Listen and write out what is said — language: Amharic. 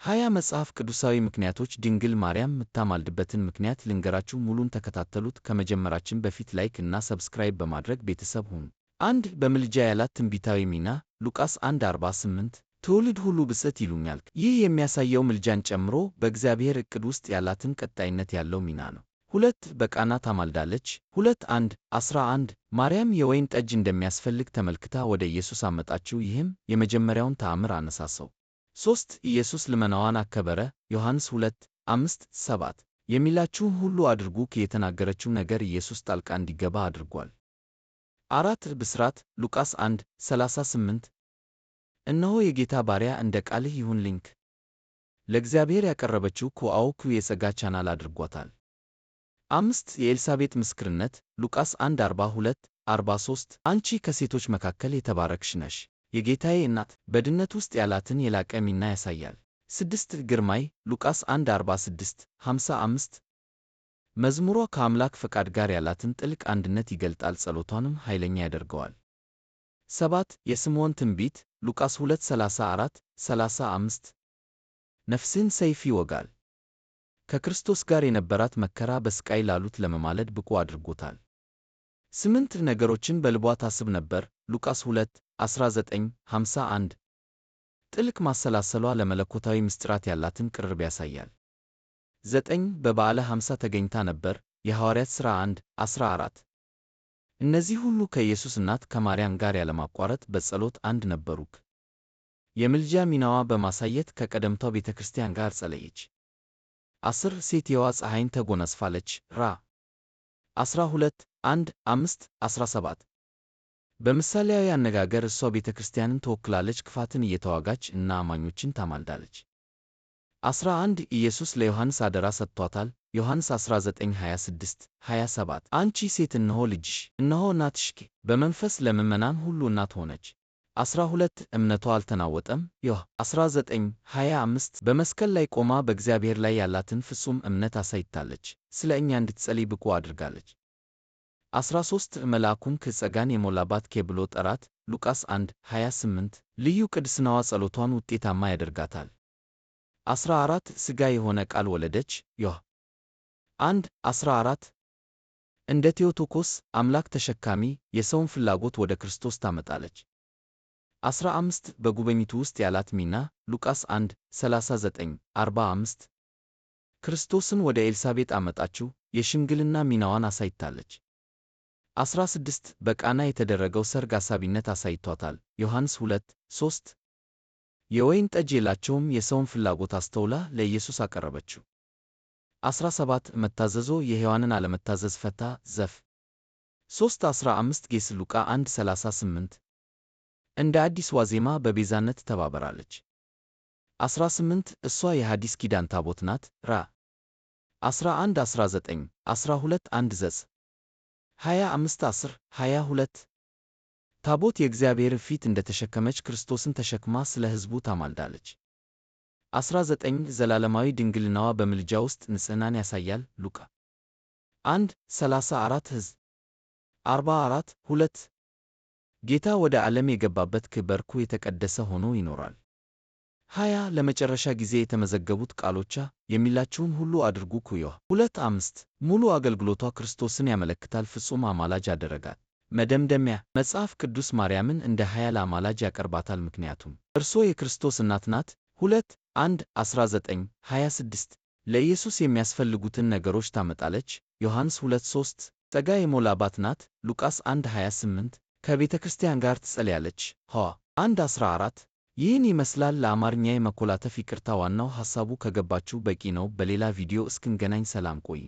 20 መጽሐፍ ቅዱሳዊ ምክንያቶች ድንግል ማርያም የምታማልድበትን ምክንያት ልንገራችሁ። ሙሉን ተከታተሉት። ከመጀመራችን በፊት like እና subscribe በማድረግ ቤተሰብ ሁኑ። 1. በምልጃ ያላት ትንቢታዊ ሚና፣ ሉቃስ 1:48፣ ትውልድ ሁሉ ብፅዕት ይሉኛል። ይህ የሚያሳየው ምልጃን ጨምሮ በእግዚአብሔር ዕቅድ ውስጥ ያላትን ቀጣይነት ያለው ሚና ነው። 2. በቃና ታማልዳለች። 2:1-11፣ ማርያም የወይን ጠጅ እንደሚያስፈልግ ተመልክታ ወደ ኢየሱስ አመጣችው። ይህም የመጀመሪያውን ተአምር አነሳሳው። 3. ኢየሱስ ልመናዋን አከበረ። ዮሐንስ 2:5-7፣ የሚላችሁን ሁሉ አድርጉ። የተናገረችው ነገር ኢየሱስ ጣልቃ እንዲገባ አድርጓል። 4. ብስራት፣ ሉቃስ 1:38፣ እነሆ የጌታ ባሪያ፣ እንደ ቃልህ ይሁንልኝ። ለእግዚአብሔር ያቀረበችው ኩአውኩ የጸጋ ቻናል አድርጓታል። 5. የኤልሳቤጥ ምስክርነት፣ ሉቃስ 1:42-43፣ አንቺ ከሴቶች መካከል የተባረክሽ ነሽ፣ የጌታዬ እናት በድነት ውስጥ ያላትን የላቀ ሚና ያሳያል። 6. ግርማይ፣ ሉቃስ 1:46-55፣ መዝሙሯ ከአምላክ ፈቃድ ጋር ያላትን ጥልቅ አንድነት ይገልጣል፣ ጸሎቷንም ኃይለኛ ያደርገዋል። 7. የስምዖን ትንቢት፣ ሉቃስ 2:34-35፣ ነፍስህን ሰይፍ ይወጋል። ከክርስቶስ ጋር የነበራት መከራ በስቃይ ላሉት ለመማለድ ብቁ አድርጎታል። 8. ነገሮችን በልቧ ታስብ ነበር፣ ሉቃስ 2:19-51፣ ጥልቅ ማሰላሰሏ ለመለኮታዊ ምስጢራት ያላትን ቅርብ ያሳያል። 9. በበዓለ ሃምሳ ተገኝታ ነበር፣ የሐዋርያት ሥራ 1:14። እነዚህ ሁሉ ከኢየሱስ እናት ከማርያም ጋር ያለማቋረጥ በጸሎት አንድ ነበሩ። የምልጃ ሚናዋ በማሳየት ከቀደምቷ ቤተ ክርስቲያን ጋር ጸለየች። 10. ሴትየዋ ፀሐይን ተጎናጽፋለች፣ ራ 12:1-5-17። በምሳሌያዊ አነጋገር እሷ ቤተ ክርስቲያንን ትወክላለች፣ ክፋትን እየተዋጋች እና አማኞችን ታማልዳለች። 11. ኢየሱስ ለዮሐንስ አደራ ሰጥቷታል። ዮሐንስ 19:26-27፣ አንቺ ሴት፣ እነሆ ልጅሽ፣ እነሆ እናትሽ። በመንፈስ ለምዕመናን ሁሉ እናት ሆነች። 12. እምነቷ አልተናወጠም። ዮሐ 19:25፣ በመስቀል ላይ ቆማ በእግዚአብሔር ላይ ያላትን ፍጹም እምነት አሳይታለች። ስለ እኛ እንድትጸልይ ብቁ አድርጋለች። 13. መልአኩም ጸጋን የሞላባት ብሎ ጠራት። ሉቃስ 1:28፣ ልዩ ቅድስናዋ ጸሎቷን ውጤታማ ያደርጋታል። 14. ሥጋ የሆነ ቃል ወለደች። ዮሐ 1:14፣ እንደ ቴዎቶኮስ፣ አምላክ ተሸካሚ፣ የሰውን ፍላጎት ወደ ክርስቶስ ታመጣለች። 15. በጉብኝቱ ውስጥ ያላት ሚና፣ ሉቃስ 1:39-45፣ ክርስቶስን ወደ ኤልሳቤጥ አመጣችው፣ የሽምግልና ሚናዋን አሳይታለች። 16. በቃና የተደረገው ሰርግ አሳቢነት አሳይቷታል። ዮሐንስ 2:3፣ የወይን ጠጅ የላቸውም፣ የሰውን ፍላጎት አስተውላ ለኢየሱስ አቀረበችው። 17. መታዘዞ የሔዋንን አለመታዘዝ ፈታ። ዘፍ 3:15 ጌስ ሉቃ 1:38፣ እንደ አዲስ ዋዜማ በቤዛነት ተባበራለች። 18. እሷ የሐዲስ ኪዳን ታቦት ናት። ራ 11:19 12:1 ዘጽ 25:10 22፣ ታቦት የእግዚአብሔር ፊት እንደተሸከመች ክርስቶስን ተሸክማ ስለ ሕዝቡ ታማልዳለች። 19. ዘላለማዊ ድንግልናዋ በምልጃ ውስጥ ንጽሕናን ያሳያል። ሉቃ 1:34 ሕዝ 44:2፣ ጌታ ወደ ዓለም የገባበት ክበርኩ የተቀደሰ ሆኖ ይኖራል። 20. ለመጨረሻ ጊዜ የተመዘገቡት ቃሎቿ፣ የሚላችሁን ሁሉ አድርጉ፣ ዮሐ 2:5፣ ሙሉ አገልግሎቷ ክርስቶስን ያመለክታል፣ ፍጹም አማላጅ አደረጋት። መደምደሚያ፣ መጽሐፍ ቅዱስ ማርያምን እንደ ኃያል አማላጅ ያቀርባታል፣ ምክንያቱም እርሷ የክርስቶስ እናት ናት። 2:1 19 26፣ ለኢየሱስ የሚያስፈልጉትን ነገሮች ታመጣለች። ዮሐንስ 2:3፣ ጸጋ የሞላባት ናት። ሉቃስ 1:28፣ ከቤተ ክርስቲያን ጋር ትጸልያለች። ሐዋ 1:14። ይህን ይመስላል። ለአማርኛዬ መኮላተፍ ይቅርታ፣ ዋናው ሐሳቡ ከገባችሁ በቂ ነው። በሌላ ቪዲዮ እስክንገናኝ ሰላም ቆዩ።